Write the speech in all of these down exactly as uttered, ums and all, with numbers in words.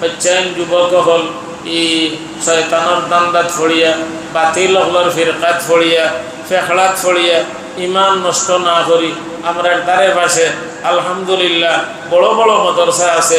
বাচ্চাইন যুবক অকল ই শয়তানর ধান্দাত পড়িয়া, বাতিল অকলর ফিরকাত পড়িয়া, ফেখড়াত পড়িয়া, ইমান নষ্ট না করি, আমরার ধারে পাশে আলহামদুলিল্লাহ বড় বড় মাদ্রাসা আছে।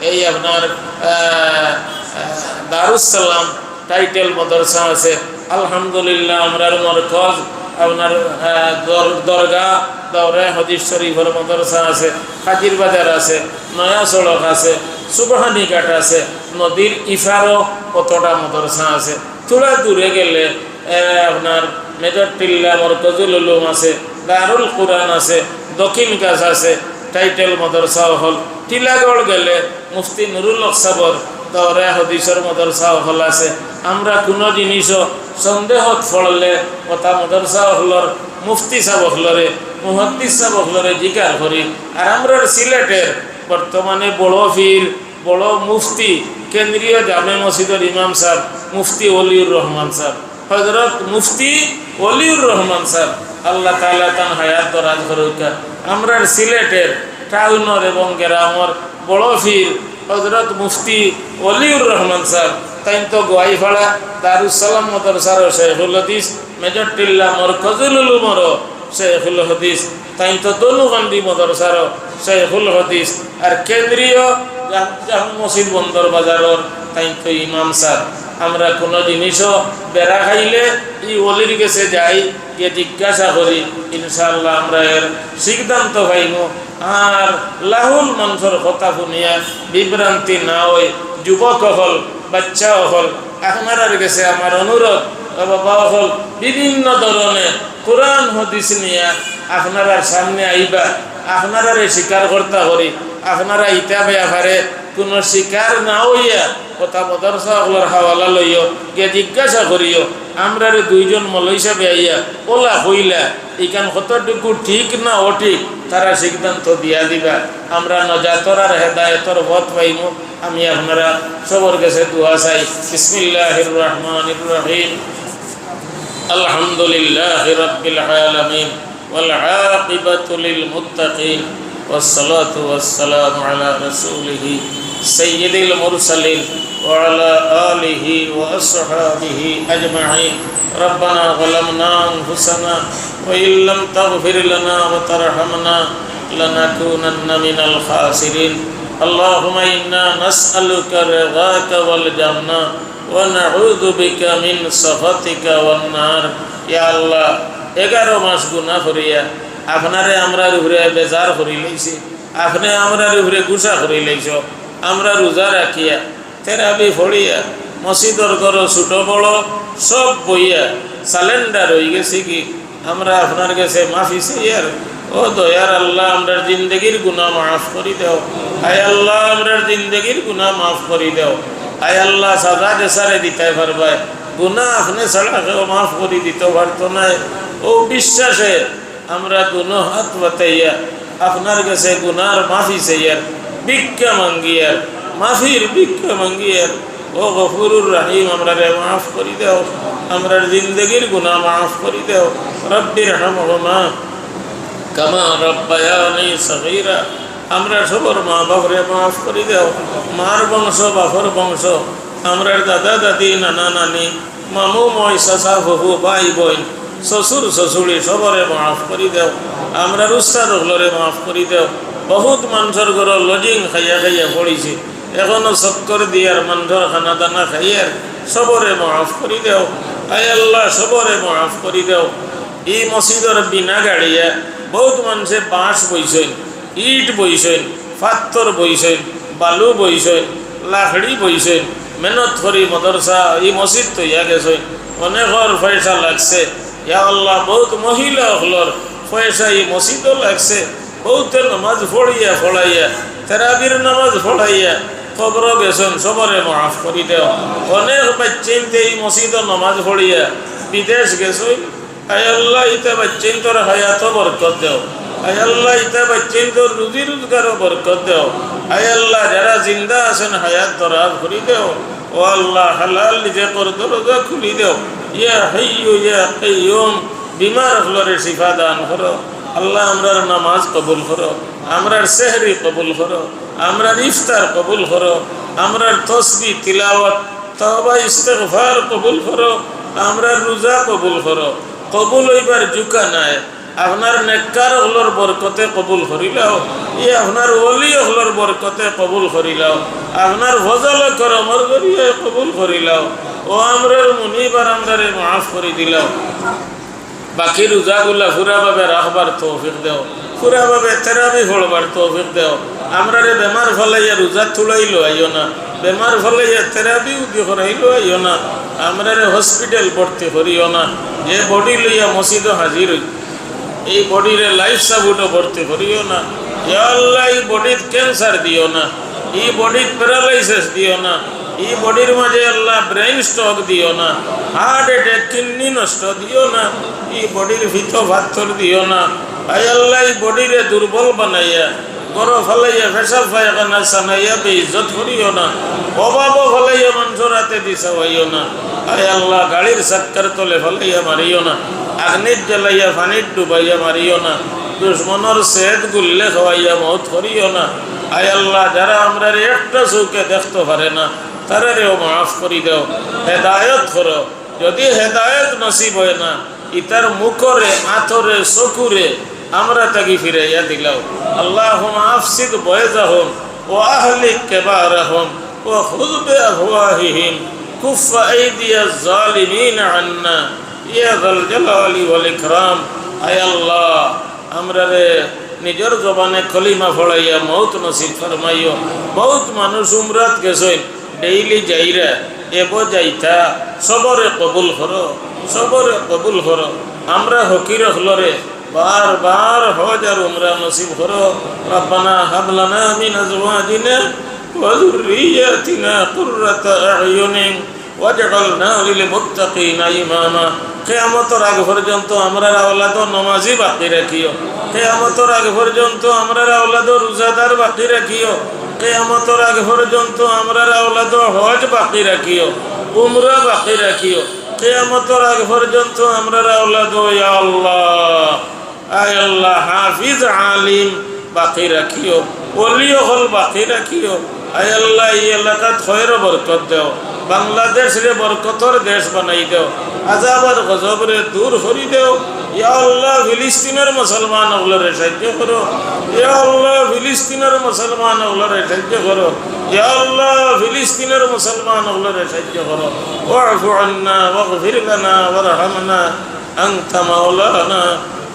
এই আপনার, আহ, আহ, দারুস সালাম টাইটেল মাদ্রাসা আছে, আলহামদুলিল্লাহ। আমরার মরকজ, আপনার, আহ, দর-, দরগা, দাওরায়ে হাদিস শরীফর মাদ্রাসা আছে, কাজির বাজার আছে, নয়া সড়ক আছে, সুবহানি ঘাট আছে, নদীর ইপারও কতটা মাদ্রাসা আছে। থুড়া দূরে গেলে, আহ, আপনার মেজর টিল্লা মরকজুল উলুম আছে, দারুল কুরআন আছে, দক্ষিণ গাছ আছে, টাইটেল মাদ্রাসা অকল। টিলাগড় গেলে মুফতি নুরুল হক সাবর দাওরায়ে হাদিসর মাদ্রাসা অকল আছে। আমরা কুনু জিনিসও সন্দেহত পড়লে অতা মাদ্রাসা অকলর মুফতি সাব অকলরে, মুহাদ্দিস সাব অকলরে জিকার করি। আর আমরার সিলেটের বর্তমানে বড় পীর, বড় মুফতি, কেন্দ্রীয় জামে মসজিদর ইমাম সাব মুফতি ওলিউর রহমান সাব, হযরত মুফতি ওলিউর রহমান সাব, আল্লাহ তাআলা তান হায়াত দরাজ করউক্কা। আমরার সিলেটের টাউনর এবং গ্রামর বড় পীর হযরত মুফতি ওলিউর রহমান সাব, তাইন তো গোয়াইপাড়া দারুস সালাম মাদ্রাসারও শেখুল হাদিস, মেজর টিল্লা মরকজুল উলুমরও শেখুল হাদিস, তাইন তো দনুকান্দি মাদ্রাসারও শেখুল হাদিস, আর কেন্দ্রীয় জাম-, জামে মসজিদ বন্দর বাজারর তাইন তো ইমাম সাব। আমরা কুনু জিনিসও বেড়া খাইলে ই ওলির গেছে যাই, গিয়া জিজ্ঞাসা করি, ইনশাআল্লাহ আমরা এর সিদ্ধান্ত পাইমু। আর লাহুল মানষর কথা হুনিয়া বিভ্রান্তি না অই, যুবক অকল, বাচ্চা অকল, আপনারার গেছে আমার অনুরোধ, ও বাবা অকল, বিভিন্ন ধরনে কুরআন হাদিস নিয়া আপনারার সামনে আইবা, আপনারারে স্বীকার করতা করি, আপনারা ইতা ব্যাপারে কুনু স্বীকার না অইয়া কথা মাদ্রাসা অকলর হাওয়ালা লইও, গিয়া জিজ্ঞাসা করিও। আমরারে দুইজন মৌলভী সাবে আইয়া অলা কইলা, ইখান কতটুকু ঠিক না অঠিক, তারা সিদ্ধান্ত দিয়া দিবা। আমরা নজাতর আর হেদায়েতর পথ পাইমু। আমি আপনারা সবর গেছে দোয়া চাই। বিসমিল্লাহির রহমানির রহিম। আলহামদুলিল্লাহি রাব্বিল আলামিন। والعاقبة للمتقين، والصلاة والسلام على رسوله سيد المرسلين وعلى آله وأصحابه أجمعين. ربنا ظلمنا أنفسنا وإن لم تغفر لنا وترحمنا لنكونن من الخاسرين. اللهم إنا نسألك رضاك والجنة ونعوذ بك من سخطك والنار. ইয়া আল্লাহ, এগারো মাস গুনা করিয়া আপনারে আমরার উপরে বেজার করি লইছি, আপনে আমরার উপরে গুসা করি লইছো। আমরা রোজা রাখিয়া, তেরাবি পড়িয়া, মসজিদর ঘরো ছোট বড় সব বইয়া সারেন্ডার অইগেছি কি, আমরা আপনার গেছে মাফি চাইয়ার। ও দয়ার আল্লাহ, আমরার জিন্দেগির গুনা মাফ করি দেও। আয় আল্লাহ, আমরার জিন্দেগির গুনা মাফ করি দেও। আয় আল্লাহ, সাজা যেসারে দিতায় পারবায়, গুনা আপনে ছাড়া কেউ মাফ করি দিতো পারতো নায়। অউ বিশ্বাসে আমরা দুনো হাত বাতাইয়া আপনার গেছে গুনার মাফি চাইয়ার, ভিক্ষা মাঙ্গিয়ার, মাফির ভিক্ষা মাঙ্গিয়ার। ও গফুরুর রহিম, আমরারে মাফ করি দেও, আমরার জিন্দেগির গুনা মাফ করি দেও। রব্বির হামহুমা কামা রব্বায়ানি সগীরা। আমরার সবর মা বাপরে মাফ করি দেও, মার বংশ, বাপর বংশ, আমরার দাদা দাদি, নানা নানি, মামু ময়, চাচা ফুফু, ভাই বইন, শ্বশুর শ্বশুরি, সবরে মাফ করি দেও। আমরার উস্তাদ অকলরে মাফ করি দেও। বহুত মানষর ঘরো লজিং খাইয়া খাইয়া পড়িছি, এখনো চক্কর দিয়ার, মানষর খানা দানা খাইয়ার, সবরে মাফ করি দেও। আয় আল্লাহ, সবরে মাফ করি দেও। ই মসজিদর বিনা গাড়িয়া বহুত মানষে বাঁশ বইছইন, ইট বইছইন, পাত্থর বইছইন, বালু বইছইন, লাকড়ি বইছইন, মেহনত করি মাদ্রাসা, ই মসজিদ তৈয়া গেছইন। অনেকর পয়সা লাগছে। ইয়া আল্লাহ, বহুত মহিলা অকলর পয়সা ই মসজিদও লাগছে। বহুতে নামাজ পড়িয়া, পড়াইয়া, তেরাবির নামাজ পড়াইয়া কবরো গেছইন, সবরে মাফ করি দেও। অনেক বাচ্চাইন্তে ই মসজিদো নামাজ পড়িয়া বিদেশ গেছইন, আয় আল্লাহ, ইতা বাচ্চাইন্তর হায়াতো বরকত দেও। আয় আল্লাহ, ইতা বাচ্চাইন্তর রুজি রোজগারো বরকত দেও। আয় আল্লাহ, যারা জিন্দা আছইন, হায়াত দরাজ করি দেও। ও আল্লাহ, হালাল রিজিকর দরজা খুলি দেও। ইয়া হাইয়ু ইয়া কাইয়ুম, বিমার অকলরে শিফা দান করো। আল্লাহ, আমরার নামাজ কবুল করো, আমরার সেহরি কবুল করো, আমরার ইফতার কবুল করো। আমরার তসবি তিলাওয়াত, তওবা ইস্তেগফার কবুল করো, আমরার রোজা কবুল করো। কবুল অইবার জুকা নাই। আপনার নেককার অকলর বরকতে কবুল করিলাও, ই আপনার ওলি অকলর বরকতে কবুল করিলাও, আপনার ফজল করমর জরিয়ে কবুল করিলাও। ও আমরার মুনিব আর আমরারে মাফ করি দিলাও। বাকি রোজাগুলা পুরাভাবে রাখবার তৌফিক দেও, পুরাভাবে তেরাবি পড়বার তৌফিক দেও। আমরারে বেমার ফালাইয়া রোজা তুলাইলো আইও না, বেমার ফালাইয়া তেরাবি উদি করাইলো আইও না, আমরারে হসপিটাল ভর্তি করিও না। যে বডি লইয়া মসজিদো হাজির অই, এই বডিরে লাইফ সাপোর্টো ভর্তি করিও না। ইয়া আল্লাহ, এই বডিত ক্যান্সার দিও না, এই বডিত প্যারালাইসিস দিও না, এই বডির মাঝে আল্লাহ ব্রেইন স্ট্রোক দিও না, হার্ট অ্যাটাক, কিডনি নষ্ট দিও না, এই বডির ভিতর পাথর দিও না। আয় আল্লাহ, এই বডিরে দুর্বল বানাইয়া, ঘরো ফালাইয়া, পেশাব পায়খানা সানাইয়া বেইজ্জত করিও না, অভাবো ফালাইয়া মানষর আতে দি চাওয়াইও না। আয় আল্লাহ, গাড়ির চাক্কার তলে ফালাইয়া মারিও না, আগ্নিত জ্বালাইয়া পানিত ডুবাইয়া মারিও না, দুশমনর সেদ গুল্লে খাওয়াইয়া মউত করিও না। আয় আল্লাহ, যারা আমরারে একটা চউখে দেখতো পারে না, তারারেও মাফ করি দেও, হেদায়ত করো। যদি হেদায়ত নসিব অয় না, ইতার মুখরে, আতরে, চকুরে আমরা তাকি ফিরাইয়া দিলাও। আল্লাহুম্মা আফসিদ বয়জাহুম ওয়া আহলিক কেবারাহুম ওয়া খুয বিআফওয়াহিহিম কুফফা আইদিয়াজ জালিমিন আন্না ইয়া যাল জালালি ওয়াল ইকরাম। আয় আল্লাহ, আমরারে নিজর জবানে কলিমা পড়াইয়া মউত নসিব ফরমাইও। বউত মানুষ উমরাত গেছইন, ডেইলি যাইরা, এবো যাইতা, সবরে কবুল করো, সবরে কবুল করো। আমরা ফকির অকলরে বার বার হজ আর উমরা নসিব করো। রব্বানা হাব লানা মিন আজওয়াজিনা ওয়া যুররিয়াতিনা কুররাতা আ'ইউনিন ওয়াজআলনা লিল মুত্তাকিনা ইমামা। কিয়ামতর আগ পর্যন্ত আমরার আওলাদো নমাজি বাকি রাখিও। কিয়ামতর আগ পর্যন্ত আমরার আওলাদো রোজাদার বাকি রাখিও। কিয়ামতর আগ পর্যন্ত আমরার আওলাদো হজ বাকি রাখিও, উমরা বাকি রাখিও। কিয়ামতর আগ পর্যন্ত আমরার আওলাদো, ইয়া আল্লাহ, আয় আল্লাহ, হাফিজ আলিম বাকি রাখিও, ওলি অকল বাকি রাখিও। আয় আল্লাহ, এই এলাকাত খয়র বরকত দেও, বাংলাদেশরে বরকতর দেশ বানাই দেও, আজাব আর গজবরে দূর করি দেও। ইয়া আল্লাহ, ফিলিস্তিনর মুসলমান অকলরে সাহায্য করো। ইয়া আল্লাহ, ফিলিস্তিনর মুসলমান অকলরে সাহায্য করো। ইয়া আল্লাহ, ফিলিস্তিনর মুসলমান অকলরে সাহায্য করো। ওয়াফু আন্না ওয়াগফির লানা ওয়ারহামনা আনতা মাওলানা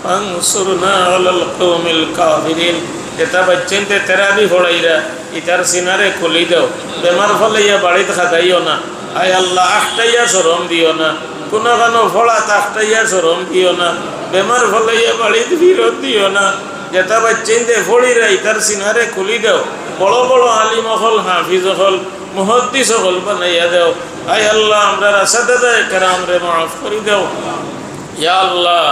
ফানসুরনা আলাল কওমিল কাফিরিন। যেতা বাচ্চাইন্তে তেরাবি পড়াইরা, ইতার সিনারে খুলি দেও। বেমার ফালাইয়া বাড়িত খাদাইও না। আয় আল্লাহ, আখটাইয়া শরম দিও না। কুনুখানো পড়াত আখটাইয়া শরম দিও না। বেমার ফালাইয়া বাড়িত ফিরত দিও না। যেতা বাচ্চাইন্তে পড়িরা, ইতার সিনারে খুলি দেও। বড় বড় আলিম অকল, হাফিজ অকল, মুহাদ্দিস অকল বানাইয়া দেও। আয় আল্লাহ, আমরার আসাতিজায়ে কেরামরে মাফ করি দেও। ইয়া আল্লাহ,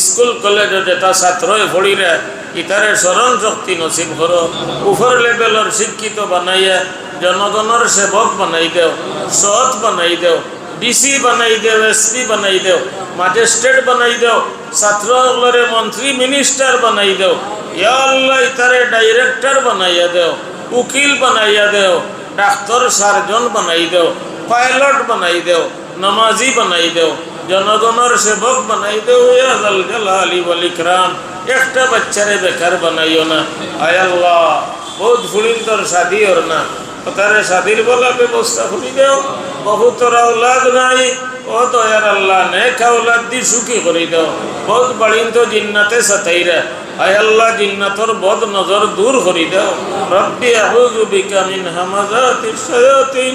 স্কুল কলেজো যেতা ছাত্রয় পড়িরা, ইতারে স্মরণ শক্তি নসিব করো। উপর লেভেলর শিক্ষিত বানাইয়া জনগণর সেবক বানাই দেও, সৎ বানাই দেও, ডিসি বানাই দেও, এসপি বানাই দেও, ম্যাজিস্ট্রেট বানাই দেও, ছাত্র অকলরে মন্ত্রী মিনিস্টার বানাই দেও। ইয়া আল্লাহ, ইতারে ডাইরেক্টর বানাইয়া দেও, উকিল বানাইয়া দেও, ডাক্তার সার্জন বানাই দেও, পাইলট বানাই দেও, নমাজি বানাই দেও, জনগণর সেবক বানাই দেও, ইয়া যাল জালালি ওয়াল ইকরাম। একটা বাচ্চারে বেকার বানাইও না। আয় আল্লাহ, বউত ফুড়িন্তর শাদি অর না, অতারে শাদির বালা ব্যবস্থা করি দেও। বউতর আওলাদ নাই, ও দয়ার আল্লাহ, নেক আওলাদ দি সুখী করি দেও। বউত বাড়িন্ত জিন্নাতে সাতাইরা, আয় আল্লাহ, জিন্নাতর বদ নজর দূর করি দেও। রব্বি আউযু বিকা মিন হামাযাতিশ শায়াতিন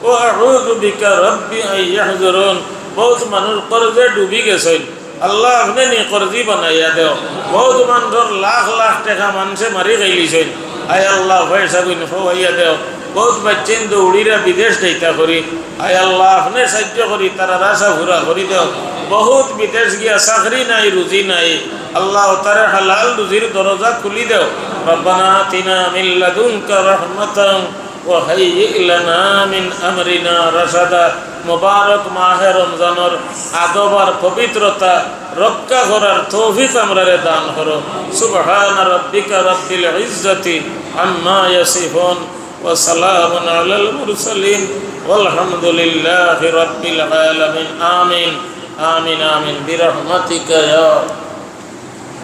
ওয়া আউযু বিকা রব্বি আন ইয়াহযুরুন। বউত মানুষ কর্জে ডুবি গেছইন, আল্লাহ, আপনে নি কর্জি বানাইয়া দেও। বউত মানষর লাখ লাখ টেকা মানষে মারি খাইলিছইন। আয় আল্লাহ, পয়সাগুইন ফাওয়াইয়া দেও। বউত বাচ্চাইন দৌড়িরা বিদেশ যাইতা করি। আয় আল্লাহ, আপনে সাহায্য করি, তারার আশা পুরা করি দেও। বউত বিদেশ গিয়া চাকরি নাই, রুজি নাই। আল্লাহ, তারে হালাল রুজির দরজা খুলি দেও। রব্বানা আতিনা মিন লাদুনকা রাহমাতান ওয়া হাইয়্যি লানা মিন আমরিনা রাশাদা। মোবারক মাহে রমজানর আদব আর পবিত্রতা রক্ষা করার তৌফিক আমরারে দান করো। সুবহানা রাব্বিকা রাব্বিল ইজ্জাতি আম্মা ইয়াসিফুন। وسلام على المرسلين والحمد لله رب العالمين. آمين، آمين، آمين، برحمتك يا